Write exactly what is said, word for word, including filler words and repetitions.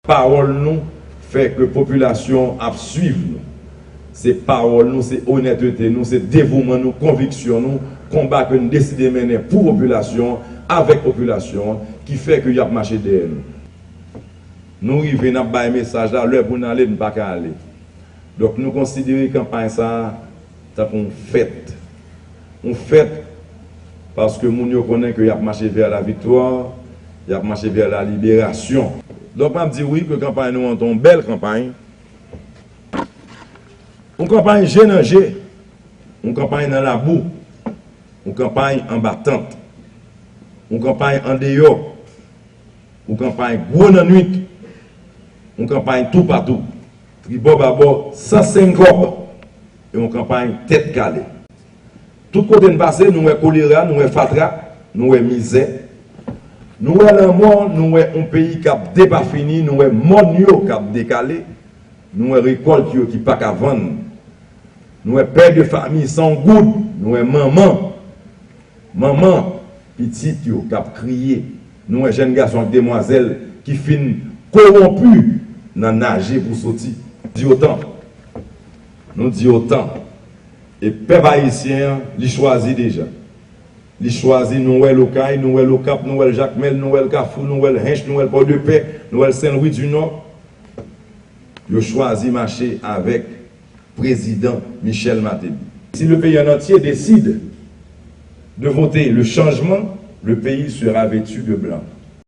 Pawòl nou fè ke popilasyon ap swiv nou. Se pawòl nou, se onètete nou, se devouman nou, konviksyon nou, konba ke n deside mennen pou popilasyon, avèk popilasyon, ki fè ke y ap mache dèyè nou. Nou rive, n ap bay mesaj la, lè pou n ale, n pa ka ale. Donk, nou konsidere kanpay sa a tankou yon fèt. Yon fèt paske moun yo konnen ke y ap mache vè la viktwa, y ap mache vè la liberasyon. Donk, m ap di wi ke kanpay nou an te yon bèl kanpay. Yon kanpay je nan je, yon kanpay nan labou, yon kanpay anba tant, yon kanpay andeyò, yon kanpay gwo nan nwit, yon kanpay toupatou, tribò babò, san senk kòb, e yon kanpay tèt kale. Tout kote n pase, nou wè kolera, nou wè fatra, nou wè mizè, nou wè lanmò, nou wè yon peyi k ap depafini, nou wè mòn yo k ap dekale, nou wè rekòlt yo ki pa ka vann, nou wè pè de fami san yon goud, nou wè manman, manman pitit yo k ap kriye, nou wè jèn gason ak demwazèl ki fin kowonpi nan naje pou soti. Di otan. Nou di otan. E pèp ayisyen an, li chwazi deja. Li chwazi, nou wè l Okay, nou wè l Okap, nou wè l Jakmèl, nou wè l Kafou, nou wè l Hench, nou wè l Pòdepè, nou wè l Sen Lwi di Nò. Yo chwazi mache avèk prezidan Michel Martelly. Si le pays en entier décide de voter le changement, le pays sera vêtu de blanc.